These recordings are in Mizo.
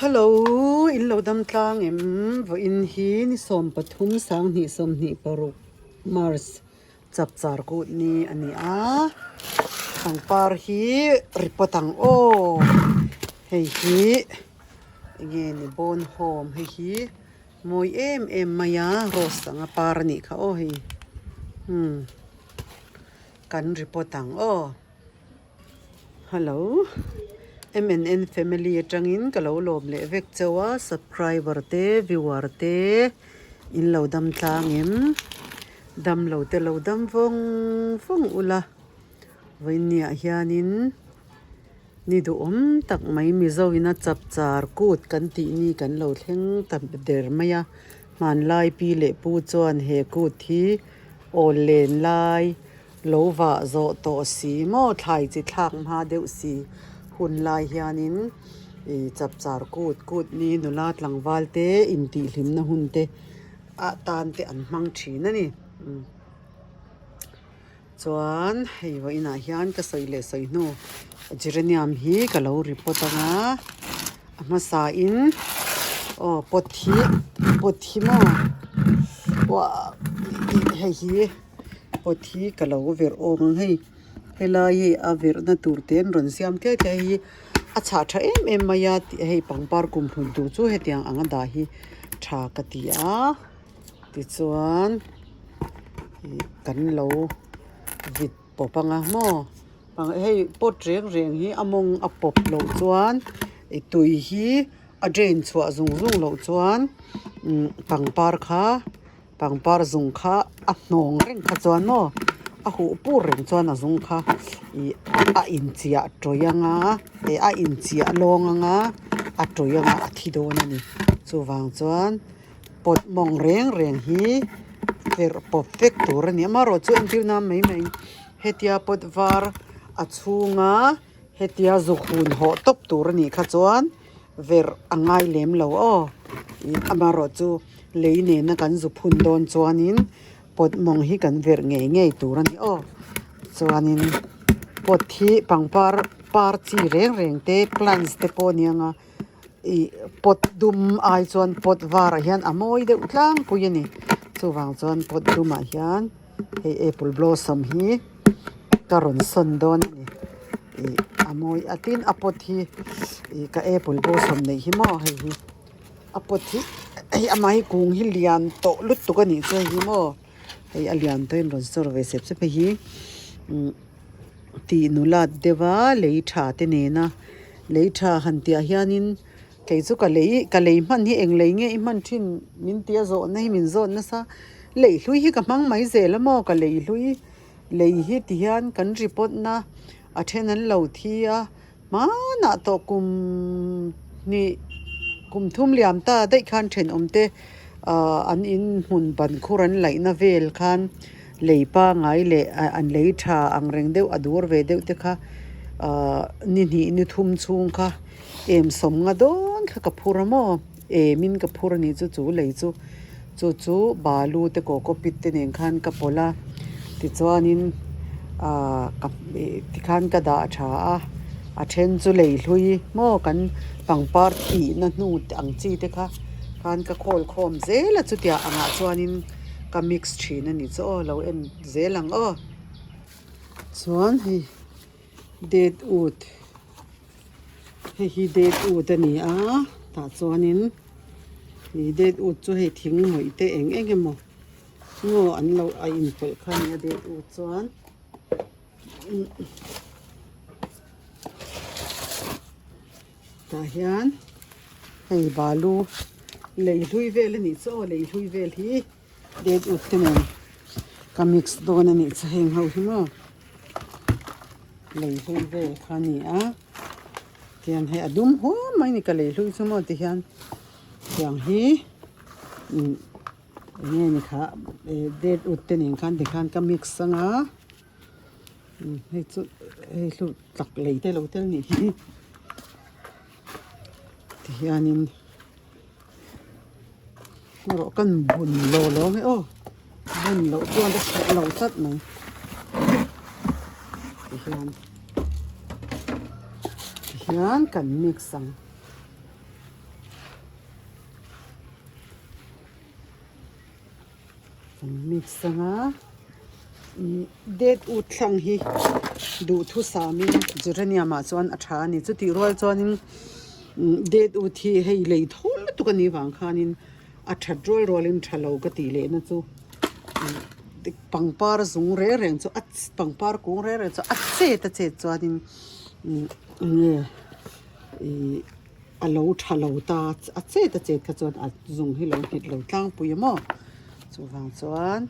Hello, in lo dam tlang em? Vawiin hi ni 13 sanghnih 26 March chapchar kut ni a ni a, pangpar hi report ang aw, hei hi enge ni bone home hei hi mawi em em mai a rose anga par a nih kha aw hei umm kan report ang aw. Hello MNN family atangin ka lo lawm leh vek chauh a subscriber te viewer te in lo dam tlang em dam lo te lo dam vawng vawng ula vawinia hianin ni duhawm tak mai Mizo ina chapchar kut kan tih ni kan lo thleng ta der mai a hmanlai pi leh pu chuan he kut hi awl len lai. Lo vah zawh tawh si maw thlai chi thlak hma deuh si hun lai hianin ih chapchar kut kut ni nula tlangval te intihhlimna hun te ah tan te an hmang thin a ni chuan hei vawiinah hian ka sawi leh sawi hnu geranium hi ka lo report ang a a hmasa in aw pot hi pot hi maw hei hi. Pot hi ka lo verh awm ang hei helai hi a verhna tur te an rawn siam tliai tliai hi a chhah tha em em mai a tih hei pangpar kum hlun tur chu hetiang anga dah hi tha ka ti a tichuan ih kan lo vit pawp anga maw hei pot reng reng hi a mawng a pawp loh chuan ih tui hi a drain chhuah zung zung loh chuan umm pangpar kha. Pangpar zung kha a hnawng reng kha chuan maw a huh pur reng chuan a zung kha ih a inchiah tawih ang a eh a inchiah lawng ang a a tawih ang a a thi dawn a ni chuvang chuan pot mawng reng reng hi verh pawp vek tur a ni amaherawh chu entir nan mai mai hetia pot var a chhunga hetia zuk hun hawh tawp tur a nih kha chuan. Verh a ngai lem lo aw ih amaherawh chu lei nena kan zu phun dawn chuanin pot mawng hi kan verh ngei ngei tur a ni aw chuanin pot hi pangpar par chi reng reng te plants te pawh a ni ang a ih pot dum ai chuan pot varah hian a mawi deuh tlangpui a ni chuvang chuan pot dumah hian. Hei apple blossom hi ka rawn sawn dawn a ni ih a mawi a tin a pot hi ih ka apple blossom neih hi maw hei hi a pot hi hei amah hi kung hi lian tawh lutuk a nih chu hei hi maw hei a lian tawhin rawn sawr ve sep sep hei hi umm tih nulat deuha lei tha te nena lei tha han tih ah hianin Kei chu ka lei ka lei hman hi eng lei nge i hman thin min tia zawhna hi min zawt nasa lei hlui hi ka hmang mai zel a maw ka lei hlui lei hi ti hian kan report na a then an lo thi a hmanah tawh kum hnih kum thum liam ta daih khan thenawm te ah an in hmun ban khur an laih na vel khan lei pangai leh an lei tha ang reng deuh a dur ve deuh te kha ah ni hnih ni thum chhung kha. Em sawm nga dawn kha ka phur a maw? Emin ka phur a nih chu chu lei chu chu chu balu te cocopeat te nen khan ka pawlh a tichuanin ahh ka tikhan ka dah tha a a then chu lei hlui maw kan pangpar thihna hnu ang chi te kha khan ka khawl khawm zel a chutiang angah chuanin ka mix thin a nih chu aw lo en zel ang aw chuan hei dead wood. Hei hi date wood a ni a tah chuanin ih date wood chu hei thing mawih te eng eng emaw ngaw an lo a inpawlh kha a ni a date wood chuan tah hian hei balu lei hlui vel a nih chu aw lei hlui vel hi. Date ut te nen ka mix dawn a nih chu heng ho hi maw lei hlui vel kha a ni a tiang hei a dum huam mai a ni ka lei hlui chu maw ti hian tiang hi eng nge ni kha date ut te nen khan tikhan ka mix ang a hei chu hei hlu tak lei te lo tel nih hi ti hianin. Erawh kan bun lo lo nge aw bun loh chuan a chhawk lo tlat mai tihian tihian kan mix ang. Kan mix anga ih date ut thlang hi duhthusam in geranium ah chuan a tha a ni chutih rual chuanin date ut hi hei lei thawl lutuk a nih vang khanin a that rual rualin tha lo ka tih lehna chu pangpar zung reng reng chu a pangpar kung reng reng chu a chet a chet chuanin enge ih a lo tha lo ta a chet a chet kha chuan a zung hi lo nghet lo tlangpui a maw chuvang chuan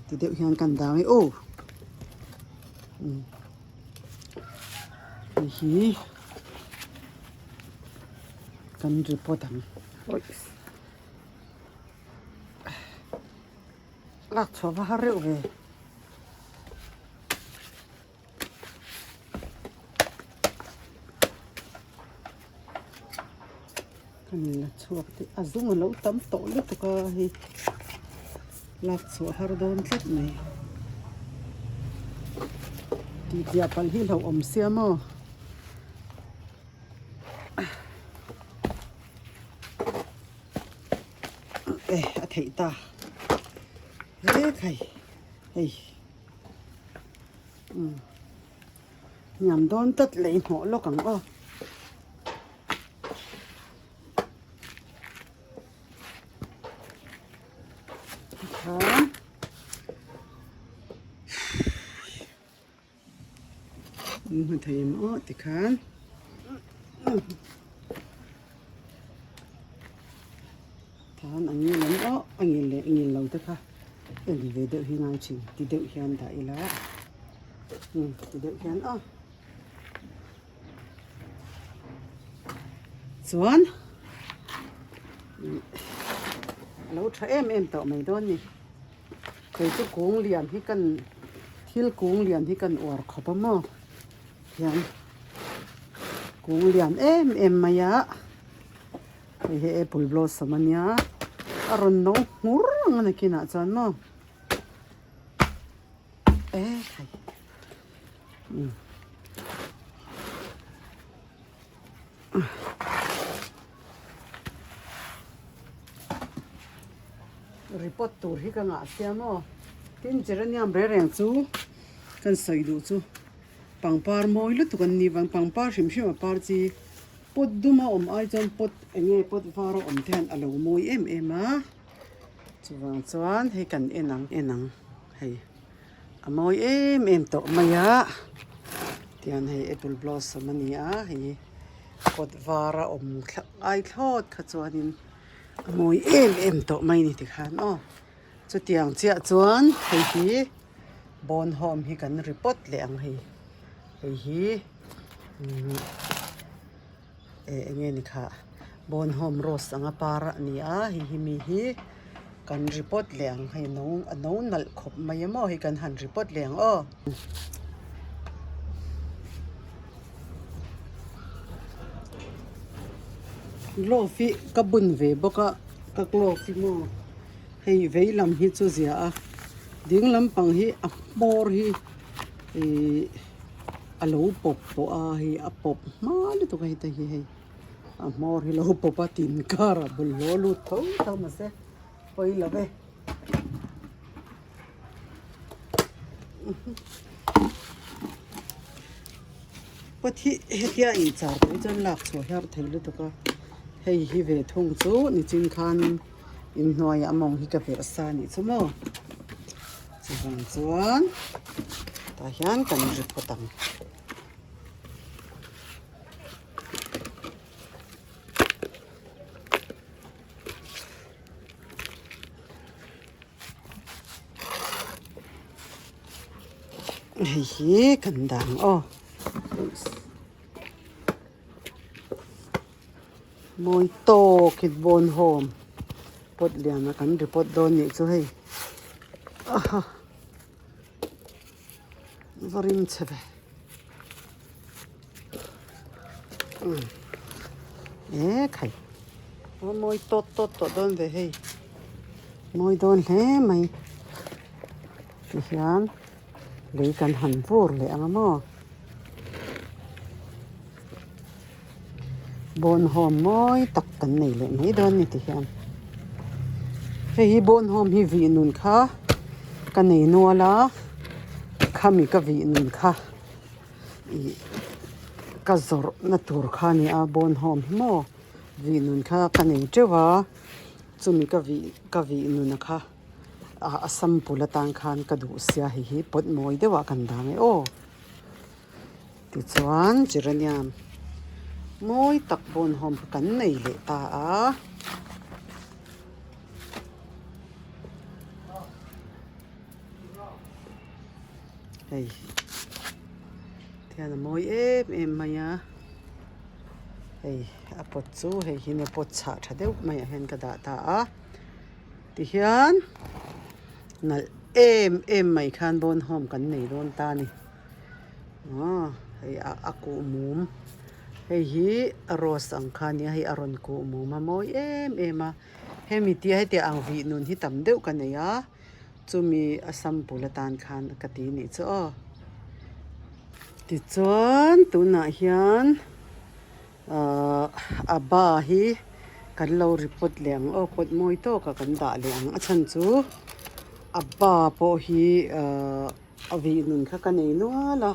ti deuh hian kan dang e aw hei hi kan report ang lak chhuah va har reuh ve. Kan la chhuak teh a zung a lo tam tawh lutuk a hei lak chhuah har dawn tlat mai tih tliah palh hi hlauhawm sia maw. E a theih ta he khai hei. Hniam dawn tlat leh i hnawh lawk ang aw. Tikhan in hmu thei em aw tikhan. Tan a ngil em aw a ngil leh ngil lo te kha en ve deuh hi ngai thin ti deuh hian dah ila umm ti deuh hian aw chuan a lo tha em em tawh mai dawn ni kei chu kung lian hi kan thil kung lian hi kan uar khawp a maw hian kung lian em em mai a. Hei hi apple blossom a nia a rawn no hmur ang a nakinah chuan maw e khai umm report tur hi ka ngah sia maw tin geranium reng reng chu kan sawi duh chu pangpar mawi lutuk an ni vang pangpar hrim hrim a par chi. Pot dum a awm ai chuan pot eng nge pot var a awm te hian a lo mawi em em a chuvang chuan hei kan en ang en ang hei a mawi em em tawh mai a tihian hei apple blossom a ni a hei pot var a awm ai thlawt kha chuanin a mawi em em tawh mai a ni tikhan aw chutiang chiah chuan hei hi bawnhawm hi kan ri pawt leh ang hei hei hi. Eh eng nge ni kha Bonhome rose anga par a ni a hei hi mi hi kan ri pawt leh ang hei no a no nalh khawp mai a maw hei kan han ri pawt leh ang aw. Glove hi ka bun ve bawk a ka glove hi maw hei vei lam hi chu zia a ding lampang hi a hmawr hi ihh. A lo pawp tawh a hei a pawp hma lutuk a heta hi hei a hmawr hi lo pawp a tin kar a bawlhhlawh lut tho tho mahse pawi lo ve pot hi hetia inchar pawh hi chuan lak chhuah hiar thei lutuk a hei hi ve thung chu nichin khanin inhnuaiah a mawng hi ka verh sa a nih chu maw. Chuvang chuan tah hian kan ri phawt ang. Hei hi kan dah ang aw. Mawi tawk hi bawn hawm pot lian a kan report dawn nih chu hei aha va rim chhe ve umm e khai a mawi tawt tawt tawh dawn ve hei mawi dawn hle mai tihian. Lei kan han vur leh ang a maw? Bawnhawm mawi tak kan nei leh mai dawn ni ti hian. Hei hi bone home hi vih nun kha ka nei nual a khami ka vih nun kha ih ka zawrh na tur kha a ni a bone home hi maw vih nun kha ka nei teuh a chumi ka vih ka vih nun a kha ah a sample atan khan ka duh sia hei hi pawt mawi deuh ah kan dah ang e aw. Tichuan geranium mawi tak bawnhawm kha kan nei leh ta a. Hei tihian a mawi em em mai a hei a pot chu hei hi a pot chhah tha deuh maiah hian ka dah ta a tihian nalh em em mai khan bawnhawm kan nei dawn ta a ni. Aw hei a a kuh mum hei hi rose ang kha ania hei a rawn kuh mum a mawi em em a hemi tia hetiang ang vih nun hi tam deuh ka nei a chumi a sample atan khan ka ti nih chu aw tichuan tunah hian ahh a ba hi kan lo report leh ang aw pawt mawi tawk a kan dah leh ang a chhan chu a ba pawh hi ahh. A vih nun kha ka nei nual a,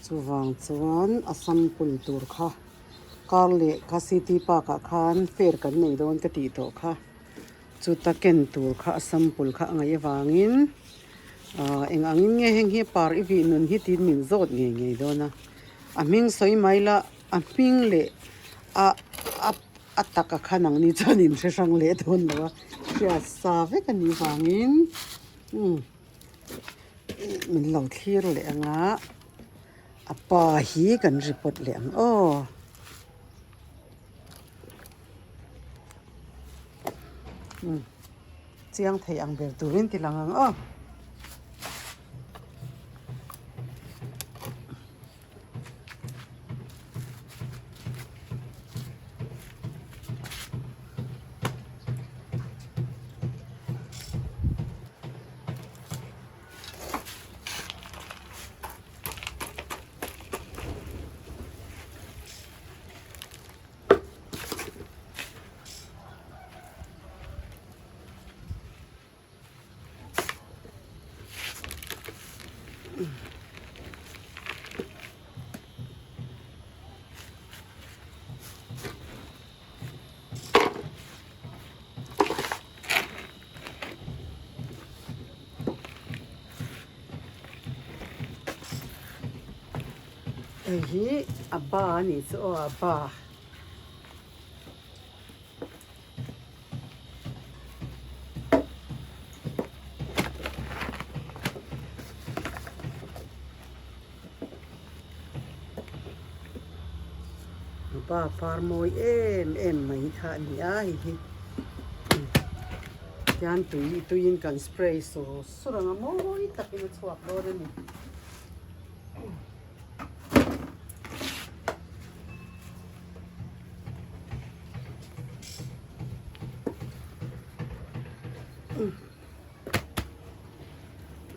chuvang chuan a sample tur kha car leh kha city park ah khan fair kan nei dawn ka tih tawh kha chuta ken tur kha a sample kha a ngaih avangin ah eng angin nge heng hi par i vih nun hi tiin min zawt ngei ngei dawn a, a hming sawi mai la a hming leh a a a taka khan ang ni chuan in hre hrang leh dawn lo a hriat sa vek a nih vangin umm. Min lo thlir leh ang a, a pa hi kan report leh ang aw. Umm chiang thei ang ber turin ti lang ang aw. Hei hi a ba a nih chu aw a ba. Pa par mawi em em mai kha a ni a hei hi tihian tui tuiin kan spray sur sur ang a mawi takin a chhuak dawn a ni.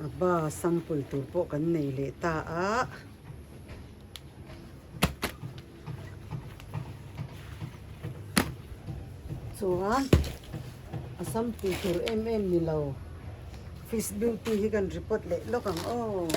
A ba sample tur pawh kan nei leh ta a. Chuan a sample tur em em ni lo fish beauty hi kan report leh lawk ang aw.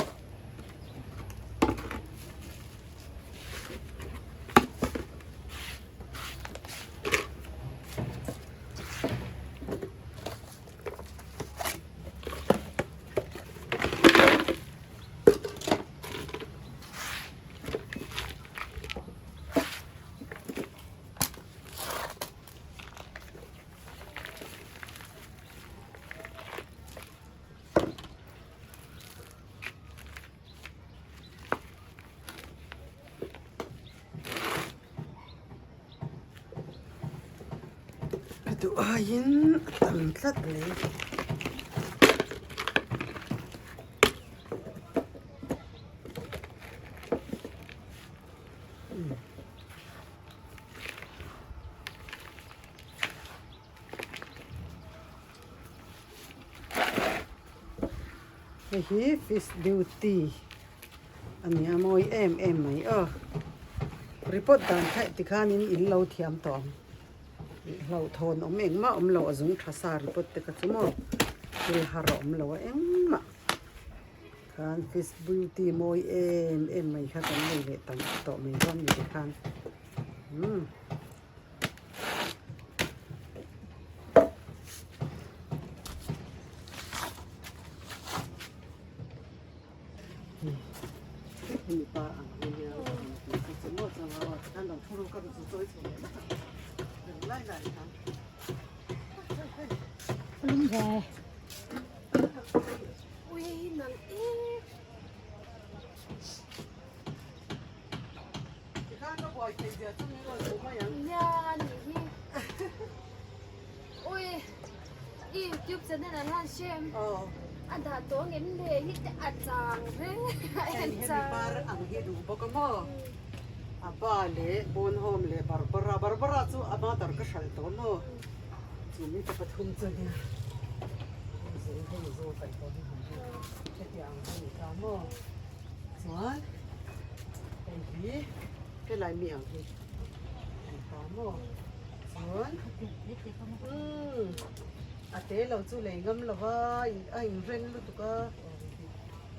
Ka duh aiin a tam tlat mai. Hei hi fish beauty a ni a mawi em em mai aw report dan kha tikhanin in lo thiam tawh ang. Hlauhthawn awm engmah awm lo a zung tha sa report te kha chu maw thil har a awm lo a engmah khan fish beauty mawi em em mai kha kan nei leh tam tawh mai dawn ni te khan umm. YouTube channel an han hrem a dah tawh ang em le hi te a chang reng a en chang. Par ang hi duh bawk a maw a pa leh Bon Home leh Barbara Barbara chu a mother ka hralh tawh maw chu mi te pathum chu nia hei zo kaih tawh hi han hetiang ang hi ni ta maw chuan hei hi helai mi ang hi ni ta maw chuan umm a te lo chu lei ngam lo va a inren lutuk a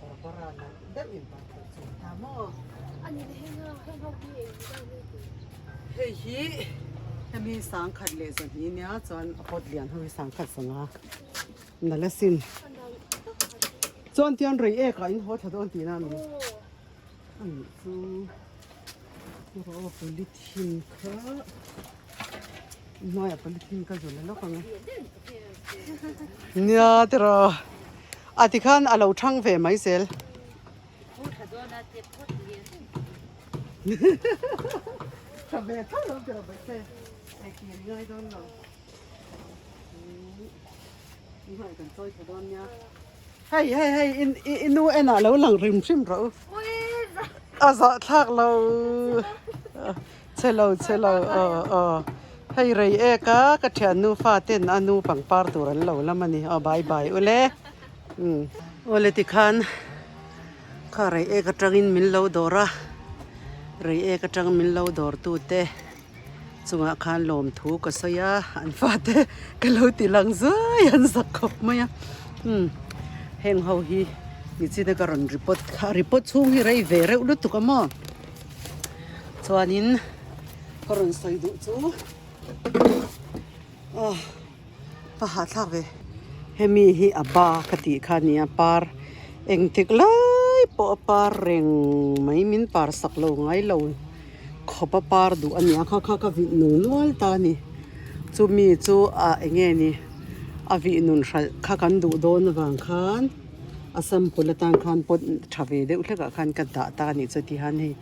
Barbara nalh deuh in par pawh chu ta maw. Hei hi hemi sangkhat leh zahnih nia chuan a pot lian ho hi sangkhat sanga nalh asin chuan tian rei ek ah in haw thla dawn tihna a ni a nih chu erawh aw polythene kha hnuaiah polythene ka zawlh lawk ang a nia tiraw a tikhan a lo thang ve mai zel. Tha ve tho lo tiraw baihte eitir ngai dawn lo. Hei hei hei in i nu enah lo lang hrim hrim rawh u. A zah thlak lo che lo che lo aw aw hei rei ek a ka thiannu fa ten a nu pangpar tur an lo lam a ni aw bye bye u le umm awle tikhan kha rei ek atangin min lo dawr a rei ek atang min lo dawr tu te. Chungah khan lawmthu ka sawi a, an fate ka lo ti lang zai an zak khawp mai a, umm heng ho hi nichina ka rawn report kha report chhung hi rei ve reuh lutuk a maw chuanin ka rawn sawi duh chu ah ka hahthlak ve hemi hi a ba ka tih kha a nia par engtik lai pawh a par reng mai min par sak lo ngai lo. Khawp a par duh a nia kha kha ka vih nung nual ta a ni chumi chu ah eng nge ni a vih nun hralh kha kan duh dawn avang khan a sample atan khan pot tha ve deuh hlek ah khan ka dah ta a nih chu tihian hei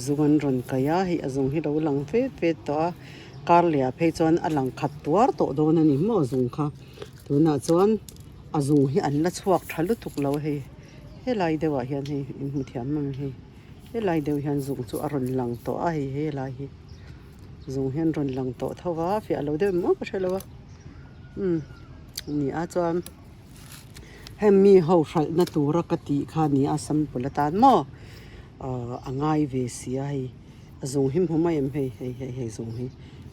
zung an rawn kaih a hei a zung hi lo lang fet fet tawh a kar leh ah phei chuan a lang khat tuar tawh dawn a ni maw zung kha tunah chuan a zung hi an la chhuak tha lutuk lo hei helai deuh ah hian hei inhmu thiam mang hei. Helai deuh hian zung chu a rawn lang tawh a hei helai hi zung hian rawn lang tawh tho va fiah lo deuh maw ka hre lo a umm ni a chuan hemi ho hralhna tura ka tih kha a ni a sample atan maw ahh a ngai ve si a hei a zung hi hmu mai em hei hei hei hei zung hi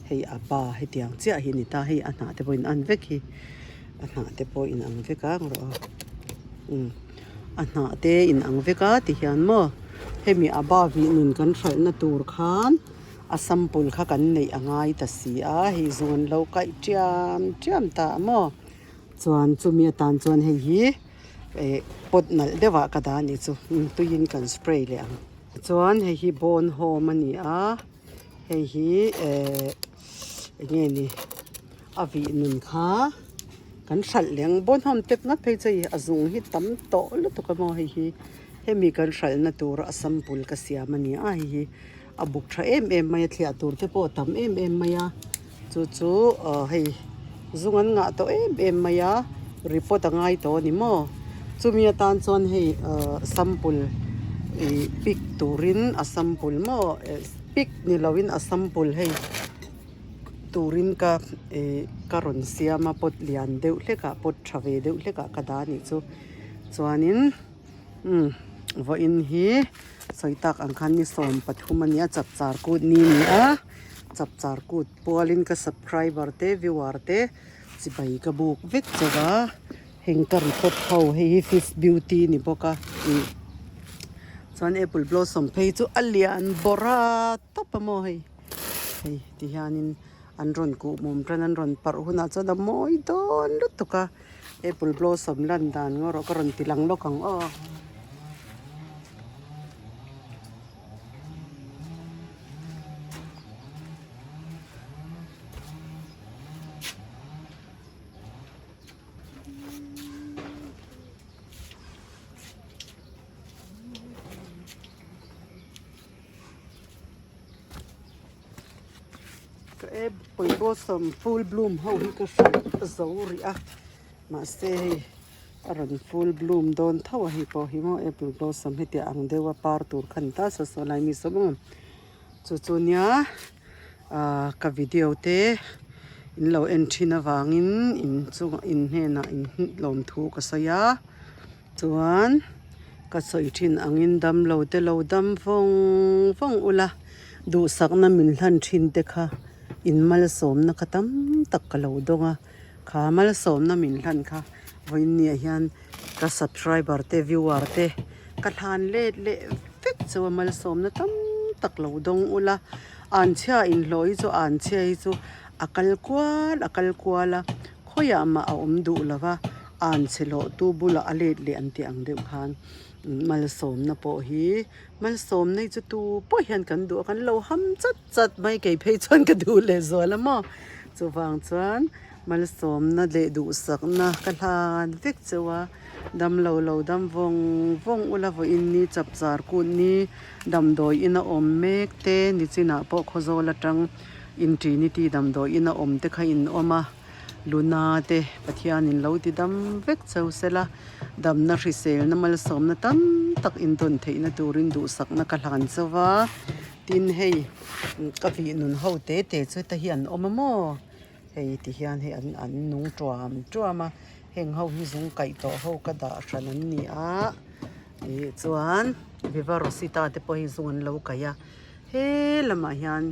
hei a pa hetiang chiah hi a ni ta hei a hnah te pawh in an vek hi a hnah te pawh in ang vek ang rawh a umm. A hnah te in ang vek a ti hian maw hemi a ba vih nun kan hralhna tur khan a sample kha kan neih a ngai ta si a hei zawng an lo kaih tiam tiam ta a maw chuan chumi atan chuan hei hi eh pot nalh deuh ah ka dah a nih chu tuiin kan spray leh ang chuan hei hi bone home a ni a hei hi eh eng nge ni a vih nun kha kan hralh leh ang bawn hawm tek ngawt phei chu hei a zung hi tam tawh lutuk a maw hei hi hemi kan hralhna tur a sample ka siam a ni a hei hi a buk tha em em mai a thliah tur te pawh a tam em em mai a chu chu ah hei zung an ngah tawh em em mai a report a ngai tawh a ni maw chumi atan chuan hei ah sample ih pick turin a sample maw eh pick ni lovin a sample hei. Turin ka ih ka rawn siam a pot lian deuh hlek ah pot tha ve deuh hlek ah ka dah a nih chu chuanin umm vawiin hi sawi tak ang khan ni 13 a nia chapchar kut ni a ni a. Chapchar kut pualin ka subscriber te viewer te chibai ka buk vek chauh a heng ka report ho hei hi fish beauty ni bawk a ih chuan apple blossom phei chu a lian bawrh a tawp a maw hei hei ti hianin an rawn kuh mum tan an rawn parh hunah chuan a mawi dawn lutuk a apple blossom lan dan ngaw rawh ka rawn ti lang lawk ang aw. Ka apple blossom full bloom ho hi ka hrilh zo rih a mahse hei a rawn full bloom dawn tho a hei pawh hi maw apple blossom hetiang ang deuha par tur kha ni ta saw saw lai mi saw maw chu chu nia ah ka video te in lo en thin avangin in chungah in hnenah in lawm thu ka sawi a chuan ka sawi thin angin damlo te lo dam vawng vawng ula duhsakna min hlan thin te kha in malsawmna kha tam tak ka lo dawng a. Kha malsawmna min hlan kha vawiinniah hian ka subscriber te viewer te ka hlan let leh vek chu a malsawmna tam tak lo dawng ula anchhia inhlawh hi chu anchhia hi chu a kal kual a kal kual a khawiah mah a awm duh lo va anchhe hlawh tu bulah a let leh an tih ang deuh khan malsawmna pawh hi malsawmna hi chu tu pawh hian kan duh a kan lo ham chat chat mai kei phei chuan ka duh leh zual a maw chuvang chuan malsawmna leh duhsakna ka hlan vek cheu a damlo lo dam vawng vawng ula vawiin ni chapchar kut ni damdawi in a awm mek te nichinah pawh khawzawl atang in trinity damdawi in a awm te kha in awm a luna te Pathian in lo ti dam vek cheu sela damna hriselna malsawmna tam tak in dawn theihna turin duhsakna ka hlan cheu va. Tin hei ka vih nun ho te te chu heta hi an awm a maw hei ti hian hei an an nung tuam tuam a heng ho hi zung kaih tawh ho ka dah hran an ni a ih chuan viva rosita te pawh hi zung an lo kaih a he lamah hian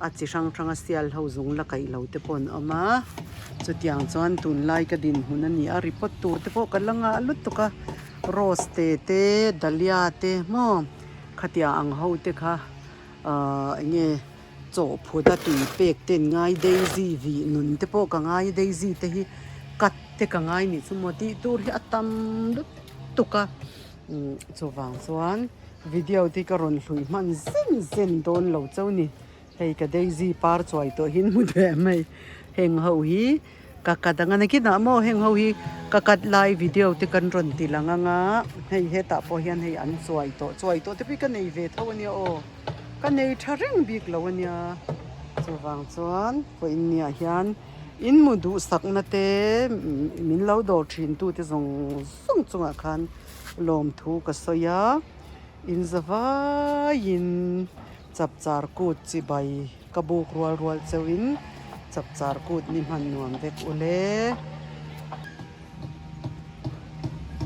a chi hrang hrang a sial ho zung la kaih lo te pawh an awm a chutiang chuan tunlai ka dinhmun a ni a report tur te pawh ka la ngah lutuk a rose te te dahlia te maw. Khatiang ang ho te kha ahh eng nge chaw phut a tui pek te an ngai daisy vih nun te pawh ka ngai daisy te hi cut te ka ngai nih chu maw tih tur hi a tam lutuk a umm chuvang chuan video te ka rawn hlui hman zen zen dawn lo chauh a ni. Hei ka daisy par chuai tawh hi hmu duh em hei heng ho hi ka cut ang a nakinah maw heng ho hi ka cut lai video te kan rawn ti lang ang a hei hetah pawh hian hei an chuai tawh chuai tawh te pawh hi ka nei ve tho a nia aw ka nei tha reng bik lo a nia chuvang chuan vawiinniah hian in mu duhsakna te min lo dawr thin tu te zawng zawng chungah khan lawmthu ka sawi a in zavaiin. Chapchar kut chibai ka buk rual rual chauhin chapchar kut ni hman nuam vek ule.